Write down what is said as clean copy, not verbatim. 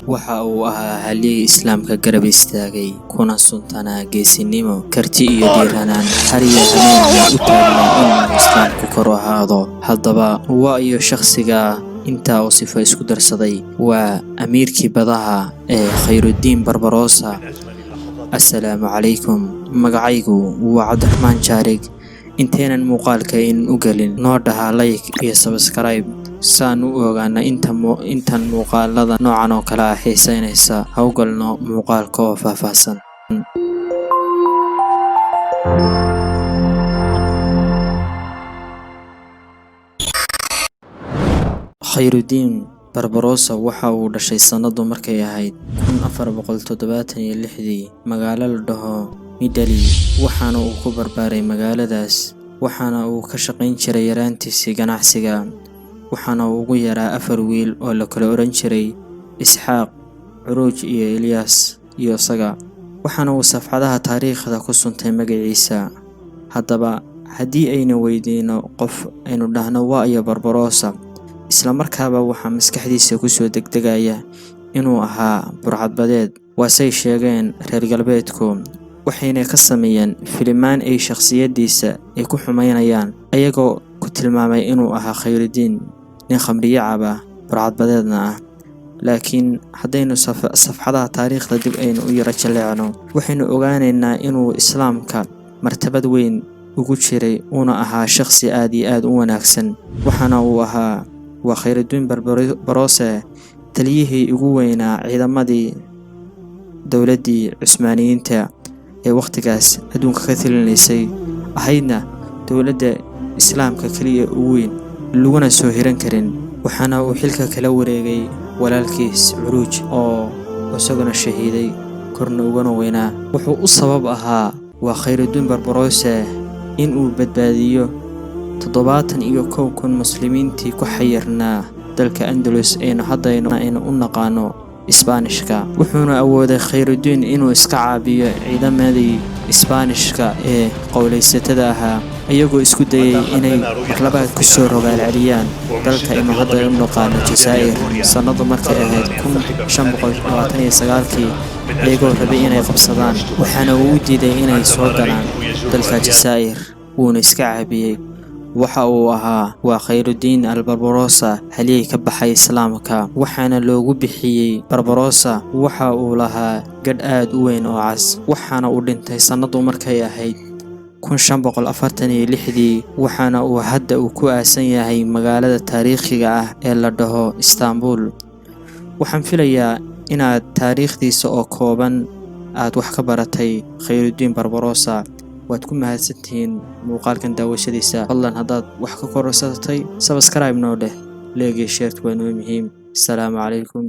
Waxa uu ahaa halyey Islaamka garab istaagay, kuna suntanaa geesinimo, karti iyo dhiiranaan, har iyo habeenna u taagnaa inuu Islaamku kor ahaado. Haddaba, waa iyo shakhsiga intaa uu sifo isku darsaday? Waa amiirkii badaha ee Khayrudiin Barbarossa. Assalaamu calaykum, magacaygu waa Cabdiraxmaan Jaarig. Intaynan muuqaalka in u gelin, noo dhaha like iyo subscribe saan u ogaana intan muuqaalada noocan oo kale ah xiiseynaysa. Ha u galno muuqaalka oo faahfaahsan. Khayrudiin Barbarossa waxa uu dhashay sanadu markay ahayd 1476dii magaalo la dhaho Midali, waxaana uu ku barbaaray magaaladaas, waxaana uu ka shaqayn jiray yaraantiisii ganacsiga. Waxaana uu ugu yaraa afar wiil oo la kala oran jiray Isxaaq, Curuuj iyo Ilyaas iyo isaga, waxaana uu safxadaha taariikhda ku suntay magaciisa. Haddaba, haddii aynu weydiino qof, aynu dhahno waa iyo Barbarossa, isla markaaba waxaa maskaxdiisa kusoo degdegaya inuu ahaa burcadbadeed. Waasay sheegeen reer galbeedku, waxayna ka sameeyeen filimaan ay shakhsiyadiisa ay ku xumeynayaan, ayagoo ku tilmaamay inuu ahaa Khayrudiin nin khamriyo caba, burcadbadeedna ah. Laakiin haddaynu safxadaha taariikhda dib aynu u yara jaleecno, waxaynu ogaanaynaa inuu Islaamka martabad weyn ugu jiray, uuna ahaa shakhsi aad iyo aad u wanaagsan. Waxaana uu ahaa, waa Khayrudiin Barbarosse, taliyihii ugu weynaa ciidamadii dowladdii Cusmaaniyiinta ee wakhtigaas adduunka ka talinaysay, ahaydna dowladda Islaamka keliya ugu weyn laguna soo hiran karin. Waxaana uu xilka kala wareegay walaalkiis Curuuj oo isaguna shahiiday, korna ugana weynaa. Wuxuu u sabab ahaa, waa Khayrudiin Barbarosse, in uu badbaadiyo 71,000 muslimiintii ku xayirnaa dalka Andalus, aynu hadda aynu u naqaano Isbaanishka. Wuxuuna awooday Khayrudiin inuu iska caabiyo ciidamadii Isbaanishka ee qowlaysatada ahaa, iyagoo isku dayay inay marlabaad kusoo rogaal celiyaan dalka aynu hadda u naqaano Jazaa'ir sannadu markay ahayd 1529kii, iyagoo rabay inay qabsadaan. Waxaana uu u diiday inay soo galaan dalka Jazaa'ir, wuuna iska caabiyey. Waxa uu ahaa, waa Khayrudiin al Barbarossa, halyey ka baxay Islaamka, waxaana loogu bixiyey Barbarossa waxa uu lahaa gadh aad u weyn oo cas. Waxaana uu dhintay sannadu markay ahayd 1546dii, waxaana uu hadda uu ku aasan yahay magaalada taariikhiga ah ee la dhaho Istaanbul. Waxaan filayaa inaad taariikhdiisa oo kooban aad wax ka baratay Khayrudiin Barbarossa. Waad ku mahadsantihiin muuqaalkan daawashadiisa. Fadlan, haddaad wax ka korarsatay, subscribe noo dheh, like iyo share waa noo muhiim. Asalaamu calaykum.